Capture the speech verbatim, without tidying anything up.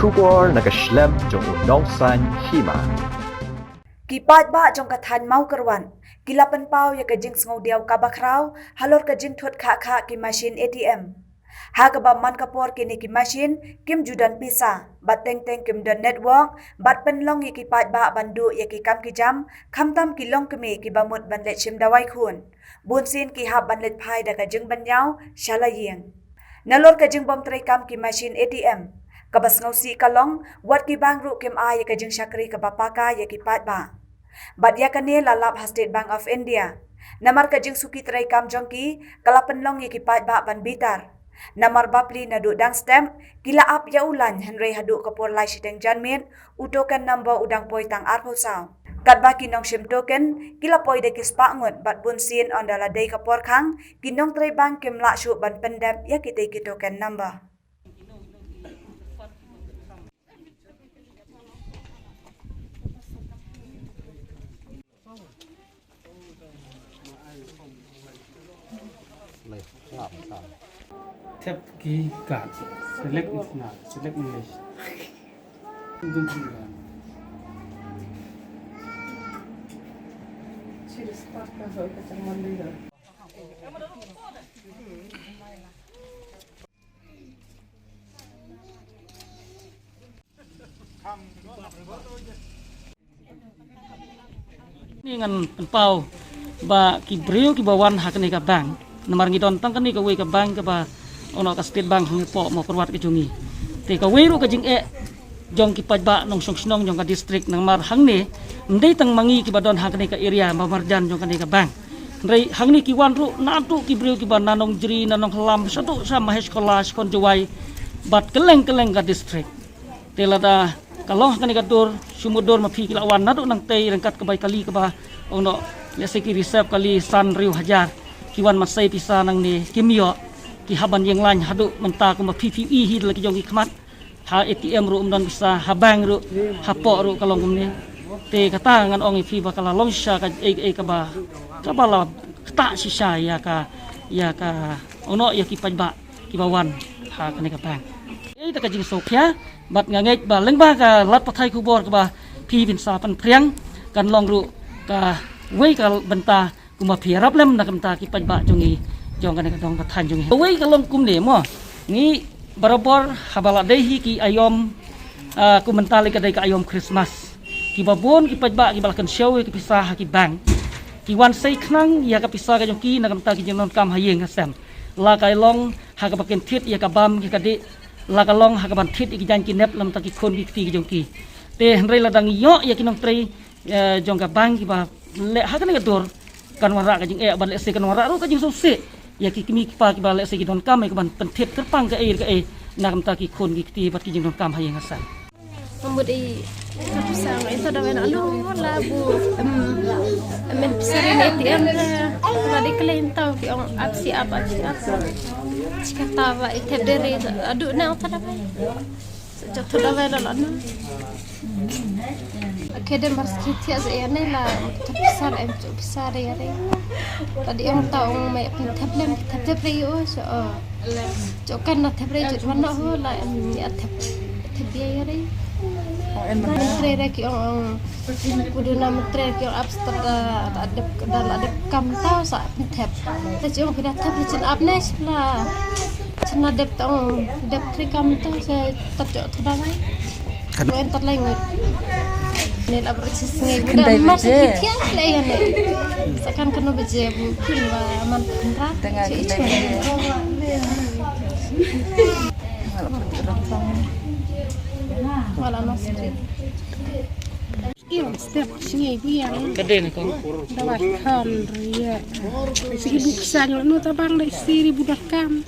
Khubor na ka shlem jong u nongsan hima. Ki paidbah jong ka thaiñ Mawkyrwat ki la pynpaw ïa ka jingsngewdiaw kaba khraw halor ka jingthut khah khah ki mashin A T M. Ha kaba man ka por kine ki mashin kim ju don pisa, bad teng teng kim don network, bad pynlong ïa ki paidbah ban duh ïa ki kam ki jam, khamtam ki longkmie kiba mut ban leit shim dawai khun. Bunsien ki hap ban leit phai da ka jingbynñiaw sha la ïing. Nalor ka jingbym treikam ki mashin A T M, kaba sngewsih ka long, wat ki bank ruh kim ai ïa ka jingshakri kaba paka ïa ki paidbah. Bad ïa kane la lap ha State Bank of India. Namar ka jingsuki treikam jong ki, ka la pynlong ïa ki paidbah ban bitar. Namar bapli naduh dang step, ki la ap ïa u lain, hynrei haduh ka por lai shiteng janmiet, u token number u dang poi tang arphew saw. Katba ki nongshim token ki la poi da ki spah ngut, bad bunsien ynda la dei ka por khang, ki nongtrei bank kim lah shuh ban pyndep ïa kitei ki token number. Tap ki card. Select is na, select English. Ni ngan pynpaw ba ki briew kiba wan ha kane ka bank, namar ngi don tang kane kawei ka bank kaba, ono, ka State Bank hangne hapoh Mawkyrwat ka jong ngi. Te kawei ruh ka jingeh jong ki paidbah nongshong shnong jong ka district, namar hangne ym dei tang ma ngi kiba don ha kane ka area ba marjan jong kane ka bank. Hynrei hangne ki wan ruh naduh ki briew kiba na Nongjri, na Nonghylam, shaduh sha Mahesh Khola, Shkon Jowai, bad kylleng kylleng ka district. Te lada ka long ha kane ka dur, shu mutdur ma phi ki la wan naduh nangtei ryngkat ka bai kali kaba, ono, lehse ki reserve kali san hynriew hajar. Ki wan massei pisa nangne kim ïoh, ki hap ban ïeng lain haduh mynta kumba phi phi i hi da la ki jong ki khmat. Ha A T M ruh ym don pisa, ha bank ruh, hapoh ruh ka long kumne. Te kata ngan ong ïa phi ba ka la long shisha kaei kaei kaba, kaba la ktah shisha ïa ka, ïa ka, ono, ïa ki paidbah kiba wan ha kane ka bank. Ei, da ka jingsngewkhia, bad nga ngeit ba lyngba ka lad pathai khubor kaba phi phin sa pynphriang, kan long ruh kawei ka bynta kumba phi ïarap lem na ka bynta ki paidbah jong ngi, jong kane ka dong ka thaiñ jong ngi. Kawei ka long kumne mo, ngi barabor haba la dei hi ki aïom, ah, kumba mynta lei ka dei ka aïom Christmas, kiba bun ki paidbah kiba la kynshew ïa ki pisa ha ki bank, ki wan sei khnang ïa ka pisa ka jong ki na ka bynta ki jingdonkam ha ïing ha sem. La ka long ha kaba kin thied ïa ka bam ïa ka dih, la ka long ha kaban thied ïa ki jaiñ ki nep na ka bynta ki khun ki kti ki jong ki. Te hynrei lada ngi ïoh ïa ki nongtrei, eh, jong ka bank kiba leh ha kane ka dur, kan wanrah ka jingeh, bad lehse kan wanrah ruh ka jingsngewsih ïa ki kmie ki kpa kiba lehse ki donkam ïa kaban pynthied kyrpang kaei kaei na ka bynta ki khun ki kti bad ki jingdonkam ha ïing ha sem. Mut i, sa ngai sa dawai na lu la bu, em, em, pisa ri na A T M la di klein tau ki ong ap si ap, ap si ap. Chika ta ba i thep deri, adu na sa dawai. Sa chok tu dawai la la na. Kedem bar skit ya sa ya ne la, thep pisa em chok pisa ri ya ri. Tadi ong ta ong mai pynthep lem, thep thep ri o, so, oh. Chok kan na thep re chok mano ho la em ni a thep thep bia ya re. Em na tre re ki ong ong. Kudu na tre ki ong ap star da da dep da la dep kam tau sa thep. Ta chok ki da thep chin ap ne la. Chin na dep tong dep tre kam tau sa ta chok thada mai. Kan wen tat lai ngut. Ne la ber chi sngi buda mas ki thiang le ya ne. Sa kan kano beje bu kin wa man kan ra. Tengah chi kita chi. Wala mas. Iyo step sngi bu ya. Kade ne kong. Dawa kan ria. Sigi bu kisang no tabang dai siri budak kam.